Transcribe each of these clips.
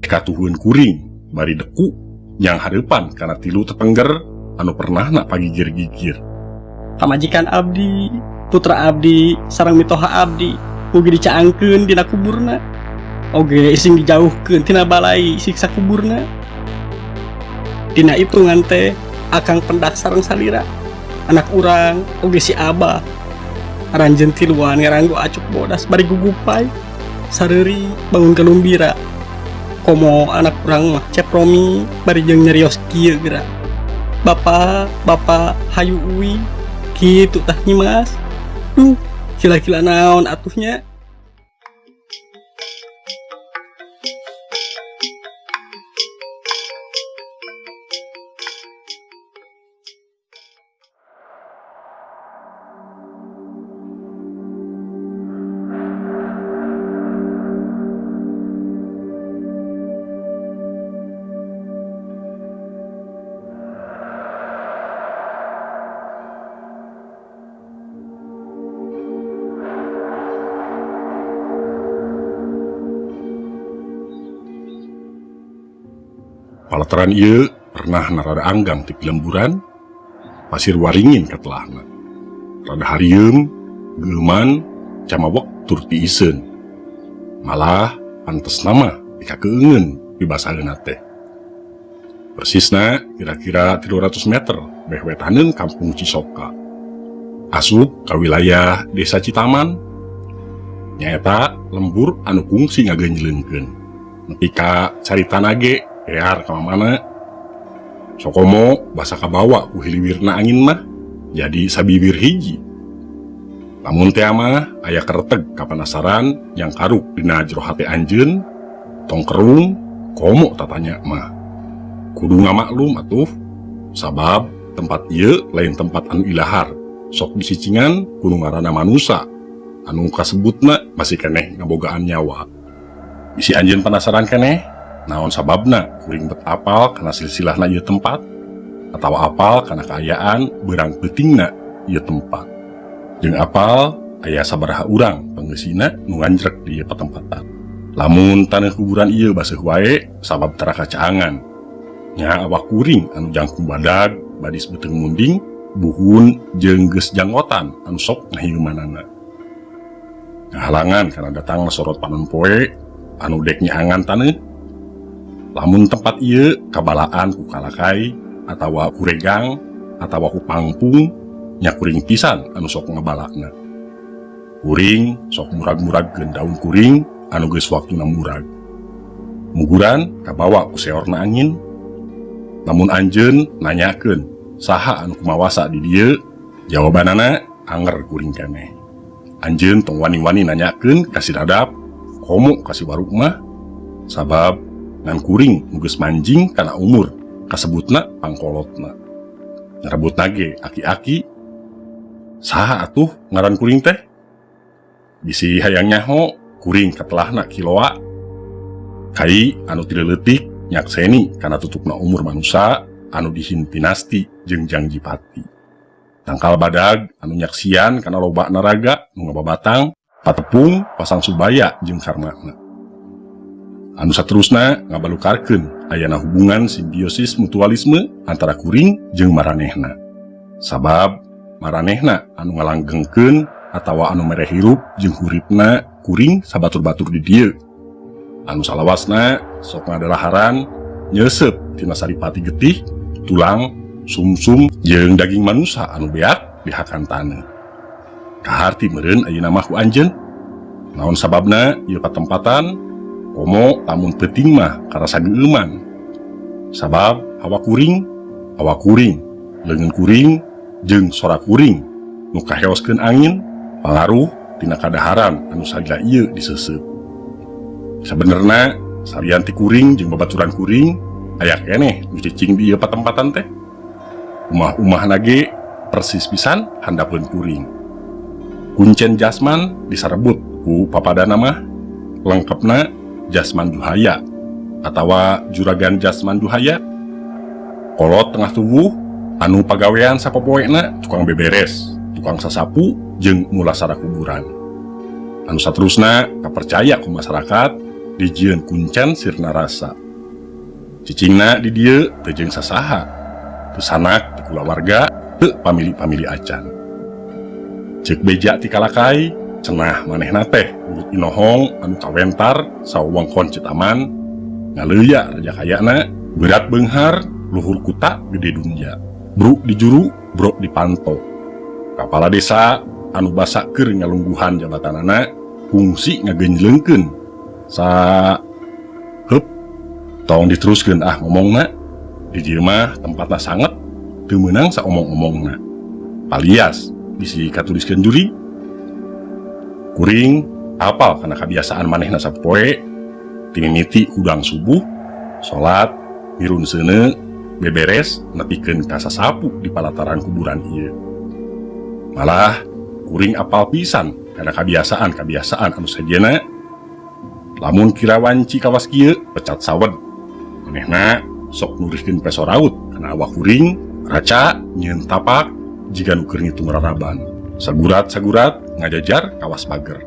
Katuhun kuring bari deku yang hareupan kana tilu tetengger anu pernahna pagigir-gigir. Pamajikan abdi, putra abdi, sareng mitoha abdi mugi dicaangkeun dina kuburna. Oge sing dijauhkeun tina balai siksa kuburna. Dina hitungan teh akang pendak sareng salira. Anak urang oge si Abah. Aranjeun tiluan ngaranggo acuk bodas bari gugupai. Sareuri bangun kalumbira. Komo anak urang mah Cep Romi bari jeung nyarios kieu geura. Bapak, bapak hayu uwi kitu tah Nyimas. Duh, kila-kila naon atuhnya. Palataran ieu pernah narada anggang ti pilemburan, pasir waringin katelahna. Rada harieum, geuman, camawek tur tiiseun. Malah pantesna mah dikakeungeun pibasaheuna teh. Persisna kira-kira 300 meter beh wetaneun kampung Cisoka. Asup ka wilayah Desa Citaman, nyaeta lembur anu kungsi ngagenjleungkeun. Nepi ka caritana ge ear ka mamana. Sokomo basa kabawa ku hiliwirna angin mah jadi sabiwir hiji. Lamun teh mah aya kereteg kapanasaran yang karuk dina jero hate anjeun, tong kerung komo tatanya mah. Kudu ngamaklum atuh, sabab tempat ieu lain tempat anu ilahar, sok disicingan kudu ngaranna manusa anu kasebutna masih keneh ngabogaan nyawa. Bisi anjeun penasaran keneh, naon sababna kuring bet apal kana silsilahna ieu tempat atawa apal kana kaayaan beurang peutingna ieu tempat. Jeung apal aya sabaraha urang pangeusina nu nganjrek di ieu patempatan. Lamun taneuh kuburan ieu baseuh wae sabab tara kacaangan. Nya awak kuring anu jangkung badag, badis beuteung munding, buhun jeung geus janggotan anu sok ngahieumanana. Ngahalangan kana datangna sorot panon poe anu dek nyaangan taneuh. Lamun tempat ieu kabalaan ku kalakai atawa ku regang atawa ku pangpung, nya kuring pisan anu sok ngabalakna. Kuring sok murag-muragkeun daun kuring anu geus waktuna murag. Muguran kabawa ku seorna angin. Lamun anjeun nanyakeun saha anu kumawasa di dieu, jawabanana anger kuring keneh. Anjeun tong wani-wani nanyakeun ka si Dadap, komo ka si Waruk mah, sabab ngan kuring nu geus manjing kana umur kasebutna pangkolotna. Ngarebutna ge aki-aki. Saha atuh ngaran kuring teh? Bisi hayang nyaho kuring katelahna kiloa. Kai anu ti leutik nyakseni kana tutupna umur manusa anu dihimpinasti jeung janji pati. Tangkal badag anu nyaksian kana loba naraga nu ngababatang, patepung pasang subaya jeung karmana. Anu saterusna ngabalukarkeun ayana hubungan simbiosis mutualisme antara kuring jeung maranehna. Sabab maranehna anu ngalanggengkeun atawa anu mere hirup jeung huripna kuring sabatur-batur di dieu. Anu salawasna sok ngadalaharan nyeuseup tina saripati getih, tulang, sumsum jeung daging manusa anu beak dihakan taneuh. Kaharti meureun ayeuna mah ku anjeun. Naon sababna ieu patempatan komo lamun peuting mah karasa geueuman. Sabab hawa kuring, awak kuring, leungeun kuring jeung sora kuring nu kaheoskeun angin pangaruh tina kadaharan anu salila ieu diseuseub. Sabenerna salian ti kuring jeung babaturan kuring aya keneh nu cicing di ieu patempatan teh. Umah-umahna ge persis pisan handapeun kuring. Kuncen Jasman disarebut ku papadana mah lengkapna Jasman Juhaya atawa Juragan Jasman Juhaya. Kolot tengah tubuh anu pagawean sapopoena tukang beberes, tukang sasapu jeung mulasara kuburan. Anu saterusna kapercaya ku masyarakat Dijieun kuncen sirna rasa. Cicingna di dieu teu jeung sasaha. Teu sanak, teu kulawarga, teu pamili-pamili acan. Ceuk beja ti kalakai, cenah manehna teh urut inohong anu kawentar sawewengkon Citaman, ngaleuya raja kayana, beurat beunghar, luhur kuta gede dunya. Bruk di juru, brok di panto. Kapala desa anu basa keur ngalungguhan jabatanana kungsi ngagenjleungkeun sa heup tong diteruskeun ah ngomongna di dieu mah tempatna sanget teu meunang saomong-omongna palias bisi katuliskeun juri kuring apal kana kabiasaan manehna sapopoe timimiti hudang subuh salat mirun seuneu beberes nepikeun ka sasapu di palataran kuburan ieu malah kuring apal pisan kana kabiasaan-kabiasaan anu sejenna lamun kira wanci kawas kieu pecat sawed manehna sok nurihkeun peso raut kana awak kuring raca nyieun tapak jiga nu keur ngitung raraban sagurat-sagurat ngajajar kawas pager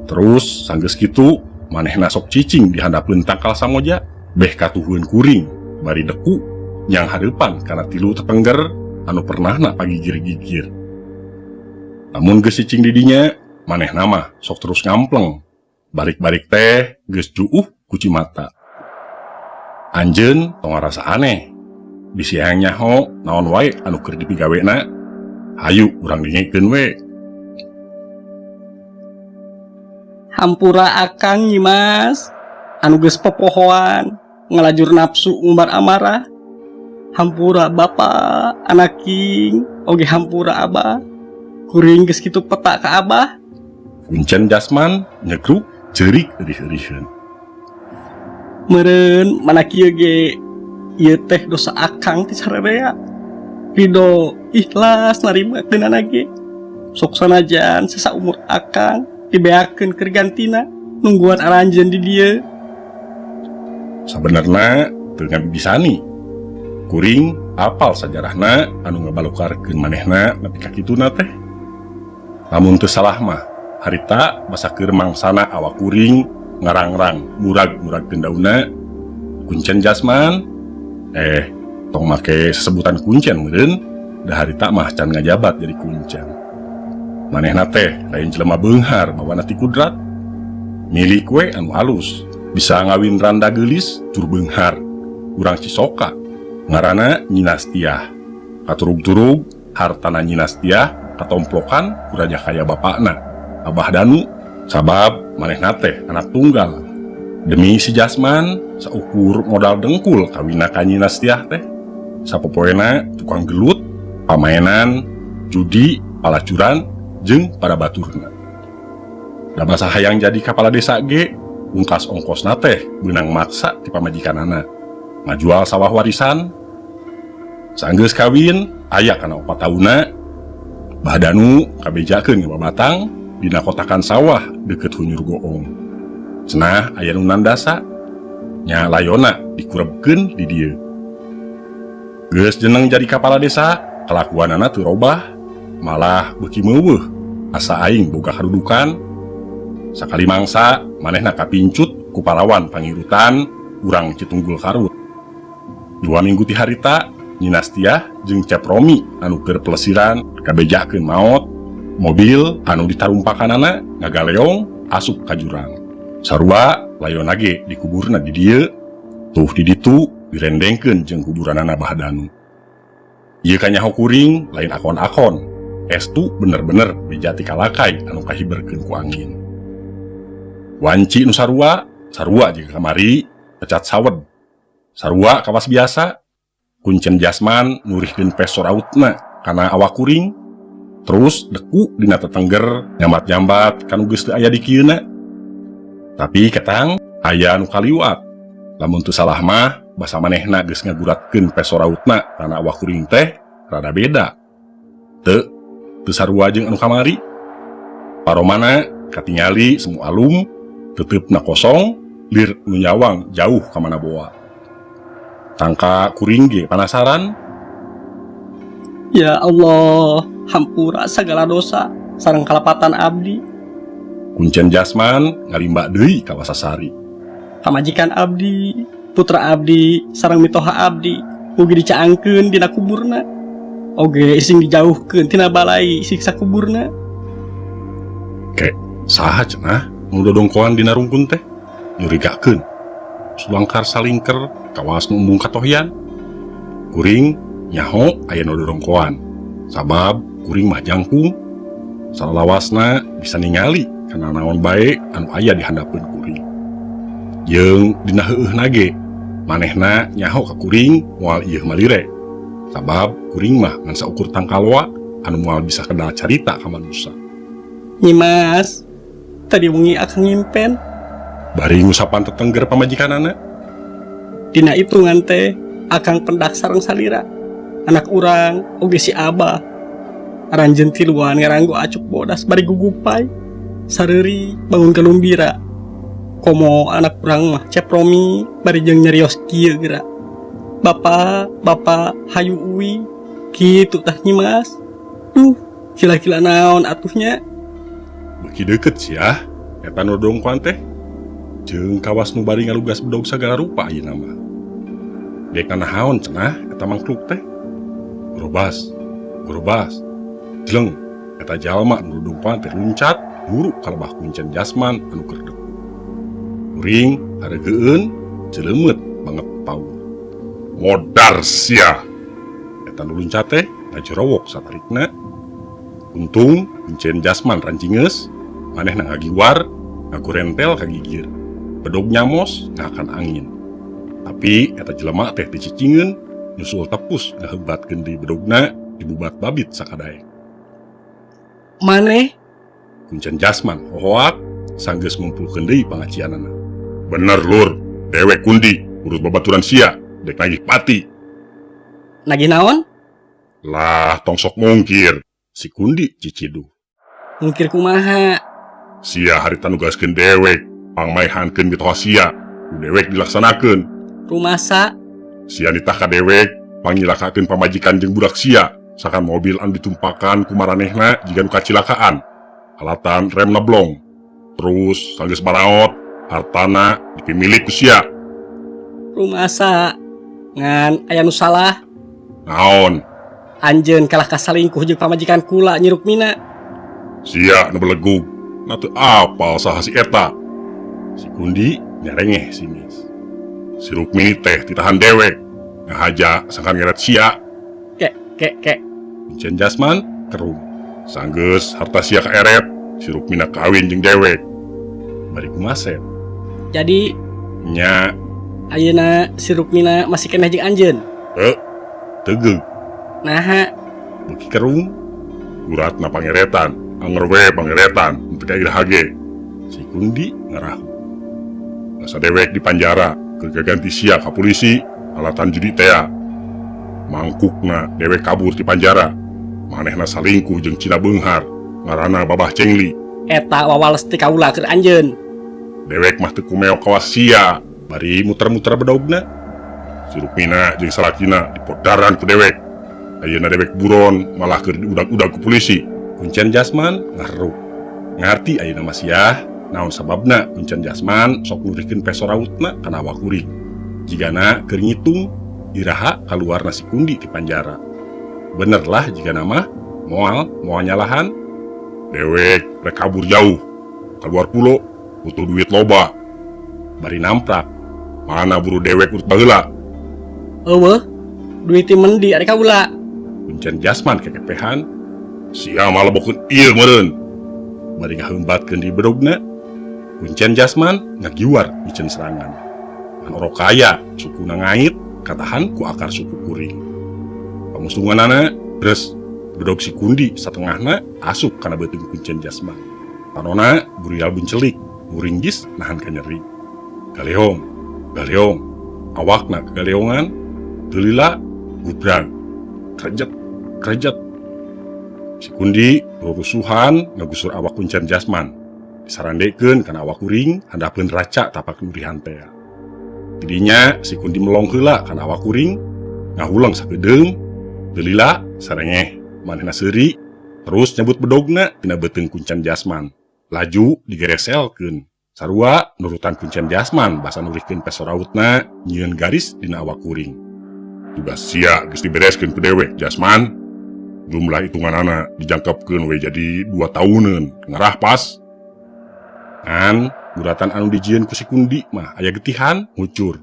terus sanggeus kitu manehna sok cicing di handapeun tangkal samoja beh katuhueun kuring bari deku yang hareupan kana tilu tetengger anu pernahna pagigir-gigir lamun geus cicing di dinya manehna mah sok terus ngampleng balik-balik teh geus juuh kuci mata anjeun tong ngarasa aneh bisi hayang nyaho naon wae anu keur dipigawena hayu urang dengekeun we. Hampura akang Nyimas anu geus popohoan ngalajur nafsu ngumbar amarah hampura bapak anaking oge hampura abah kuring geus kitu peta ka abah. Kuncen Jasman nyegruk ceurik eurih-euriheun. Meureun mana kieu ge ieu teh dosa akang ti sarerea ridho ikhlas narimakeunana ge sok sanajan sesa umur akang dibeakeun keur gantina nungguan aranjeun di dieu. Sabenerna teu ngabibisani kuring apal sajarahna anu ngabalukarkeun manehna nepi ka kituna teh lamun teu salah mah harita basa keur mangsana awak kuring ngarangrang murag-muragkeun daunna kuncen Jasman tong make sesebutan kuncen meureun da harita mah can ngajabat jadi kuncen manehna teh lain jelema beunghar bawana ti kudrat milik we anu halus bisa ngawin randa geulis tur beunghar urang Cisoka ngaranna Nyi Nastiah katurug-turug hartana Nyi Nastiah katomplokan ku raja kaya bapakna Abah Danu sabab manehna teh anak tunggal demi si Jasman saukur modal dengkul kawina ka Nyi Nastiah teh sapopoena tukang gelut pamainan judi palacuran jeung para baturna da basa hayang jadi kepala desa ge ungkas ongkosna teh beunang maksa ti pamajikanana ngajual sawah warisan sanggeus kawin aya kana 4 taunna Bah Danu kabejakeun ngababatang dina kotakan sawah deukeut Hunyur Goong cenah aya nu nandasa nya layona dikurebkeun di dieu geus jeneng jadi kepala desa kalakuanana teu robah malah beuki meuweuh asa aing boga kadudukan sakali mangsa manehna kapincut ku palawan pangirutan urang Citunggul Karut 2 minggu ti harita Nyi Nastiah jeung Cep Romi anu keur pelesiran kabejakeun maot mobil anu ditarumpakanana ngagaleong asup ka jurang sarua layona ge dikuburna di dieu tuh di ditu direndengkeun jeung kuburanana Bah Danu ieu kanyaho kuring lain akon-akon estu bener-bener beja ti kalakai anu kahiberkeun ku angin wanci nu sarua sarua jiga kamari pecat sawed sarua kawas biasa kuncen Jasman nurihkeun peso rautna kana awak kuring terus deku dina tetengger nyambat-nyambat kanu geus teu aya di kieuna tapi ketang aya nu kaliwat lamun teu salah mah basa manehna geus ngaguratkeun peso rautna kana awak kuring teh rada beda teu teu sarua jeung anu kamari paromana katingali semu alum teuteup kosong lir nu nyawang jauh ka mana boa tangka kuring ge panasaran. Ya Allah hampura segala dosa sareng kalepatan abdi. Kuncen Jasman ngarimba deui ka Wasasari. Pamajikan abdi, putra abdi, sareng mitoha abdi, mugi dicaangkeun dina kuburna. Oge ising dijauhkeun tina balai siksa kuburna. Ke, saha cenah nu dodongkoan dina rungkun teh? Nyurigakeun. Sulangkar salingker kawas nu embung katohyan. Kuring nyaho aya nu dodongkoan. Sabab kuring mah jangkung. Salalawasna bisa ningali kana naon bae anu aya di handapeun kuring. Jeung dina heueuhna ge manehna nyaho ka kuring moal ieu malire. Sabab kuring mah ngan saukur tangkalwa anu moal bisa kedal carita ka manusa. Nyimas, tadi wengi akang ngimpen. Bari ngusapan tetengger pamajikanana. Dina hitungan teh akang pendak sareng salira. Anak urang oge si Abah. Aranjeun tiluan ngaranggo acuk bodas bari gugupay. Sareuri bangun kalumbira. Komo anak urang mah cepromi bari jeung nyarios kieu geura. Bapak, bapak, hayu uwi. Kitu tah, Nyimas. Duh, kila-kila naon atuh nya? Beuki deukeut sia eta nu dodongkoan teh. Jeung kawas nu bari ngalugas bedog sagala rupa ayeuna mah. Dek nanahaon cenah eta mangkluk teh? Gorobas, gorobas. Jleng, eta jalma nu dodongkoan teh luncat buru ka lebah kuncen Jasman anu keur deku. Kuring hareugeueun ceuleumut banget paur. Modar sia. Eta nu luncat teh ngajorowok satarikna. Untung kuncen Jasman rancingeus, manehna ngagiwar, ngagorentel ka gigir. Bedog nyamos ngahakan angin. Tapi eta jelema teh teu cicingeun, nyusul tepus ngahebatkeun deui bedogna dibubat babit sakadaek. Maneh? Kuncen Jasman hohoak sanggeus ngumpulkeun deui pangacianana. Bener lur, dewek kundi urut babaturan sia dek nagih pati. Nagih naon? Lah, tong sok mungkir. Si kundi ciciduh. Mungkir kumaha? Sia harita nugaskeun dewek pangmaehankeun mitoha sia, ku dewek dilaksanakeun. Rumasa? Sia nitah ka dewek pangnyilakakeun pamajikan jeung budak sia sakan mobil anu ditumpakan ku maranehna jiga nu kacilakaan. Alatan remna blong. Terus sanggeus maraot, hartana dipimilik ku sia. Rumasa, ngan aya nu salah. Naon? Anjeun kalah kasalingkuh jeung pamajikan kula, Nyi Rukmina. Sia nu belegug, na teu apal saha si eta. Si kundi nyarengeh sinis. Si Rukmini teh ditahan dewek, ngahaja sangkan ngeret sia. Ke ke ke. Kuncen Jasman kerung. Sanggeus harta sia kaeret, si Rukmina kawin jeung dewek. Bari kumasep. Jadi Nya. Ayeuna si Rukmina masih keneh jeung anjeun? Teu, tegeug. Naha? Beuki kerung, uratna pangeretan, anger we pangeretan, teu ka iraha ge. Si kundi ngarahu. Asa dewek di panjara, keur gaganti sia ka polisi, alatan judi tea. Mangkukna dewek kabur ti panjara. Manehna salingkuh jeung Cina beunghar, ngaranna Babah Cengli. Eta wawales ti kaula keur anjeun. Dewek mah teu kumeok kawas sia, bari muter-muter bedogna. Si Rukmina jeung salakina dipodaran ku dewek. Ayeuna dewek buron malah keur diudag-udag ku polisi. Kuncen Jasman ngaruh. Ngarti ayeuna mah sia, naon sababna Kuncen Jasman sok nurihkeun peso rautna kana awak kuring. Jigana keur ngitung iraha kaluarna si kundi ti panjara. Bener lah jigana mah moal moal nyalahan. Dewek rek kabur jauh, keluar pulo, butuh duit loba. Bari namprak. Mana buru dewek urut baheula? Eueuh, duit ti mendi ari kaula? Kuncen Jasman kekepehan. Sia malah bokeun ieu meureun. Bari ngaheumbatkeun di bedogna. Kuncen Jasman ngagiwar miceun serangan. Ngan orok kaya sukuna ngait katahan ku akar suku kuring. Pamustunganana bres bedog si kundi satengahna asup kana beuteung Kuncen Jasman. Panona burial buncelik, muringgis nahan kanyeri. Galeong, galeong, awakna kagaleongan, teu lila gubrang. Krejet, krejet. Si kundi rurusuhan ngagusur awak Kuncen Jasman. Disarandekeun kana awak kuring handapeun raca tapak nurihan tea. Tidinya si kundi melong heula kana awak kuring, ngahuleng sakedeung, teu lila sarengeh manehna seuri, terus nyabut bedogna tina beuteung Kuncen Jasman. Laju digereselkeun. Sarua nurutan kuncen Jasman basa nurihkeun peso rautna nyieun garis dina awak kuring. Tugas sia geus dibereskeun ku dewek, Jasman. Jumlah hitunganana dijangkepkeun we jadi 2 tahuneun, ngarah pas. Ngan guratan anu dijieun ku si Kundi mah aya getihan ngucur.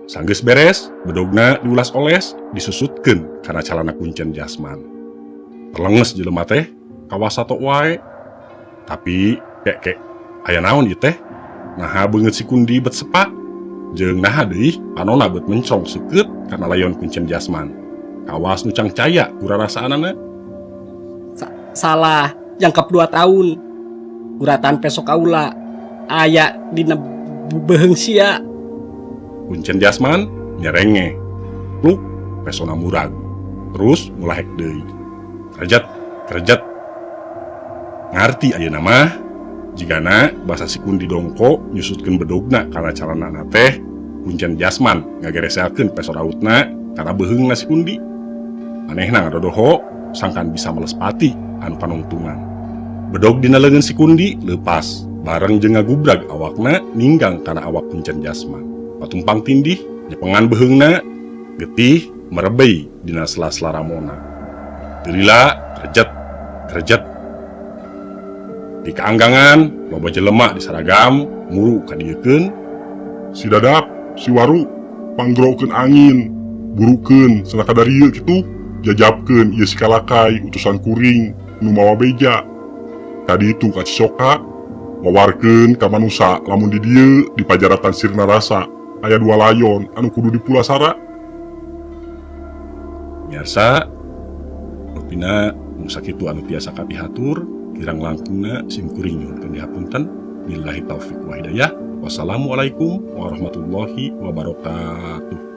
Sanggeus beres, bedogna diulas oles, disusutkeun kana calana kuncen Jasman. Terlenges jelema teh kawas sato wae. Tapi kek aya naon ieu teh? Naha beungeut si Kundi bet sepa? Jeung naha deui panona bet mencong seukeut kana layon kuncen Jasman. Kawas nu cangcaya ku rarasaanana. Salah, jangkep 2 tahun. Guratan peso kaula aya dina beuheung sia. Kuncen Jasman nyerenge. Pluk pesona murag. Terus mulahek deui. Kerjet, kerjet. Ngarti ayeuna mah jigana basa si Kundi dongko nyusutkeun bedogna kana calanana teh kuncen Jasman ngagereselkeun peso rautna kana beuheungna si Kundi. Manehna ngadodoho sangkan bisa melespati anu panungtungan. Bedog dina leungeun si Kundi leupas bareng jeung ngagubrag awakna ninggang kana awak kuncen Jasman. Patumpang tindih nyepengan beuheungna getih merebei dina sela-sela ramona. Teu lila kerjet kerjet. Di kaanggangan loba jelema di saragam muru kadieukeun. Si Dadap, si Waru, panggrokeun angin, burukeun cenah kadarieu kitu, jajabkeun ieu si Kalakai utusan kuring nu mawa beja. Tadi itu ka Cisoka wawarkeun ka manusa lamun di dieu di pajaratan Sirna Rasa aya 2 layon anu kudu dipulasara. Miarsa rupina mung sakitu anu tiasa kapihatur, kirang langkungna sim kuring nyuhunkeun dihapunten. Billahi taufik wa hidayah. Wassalamualaikum warahmatullahi wabarakatuh.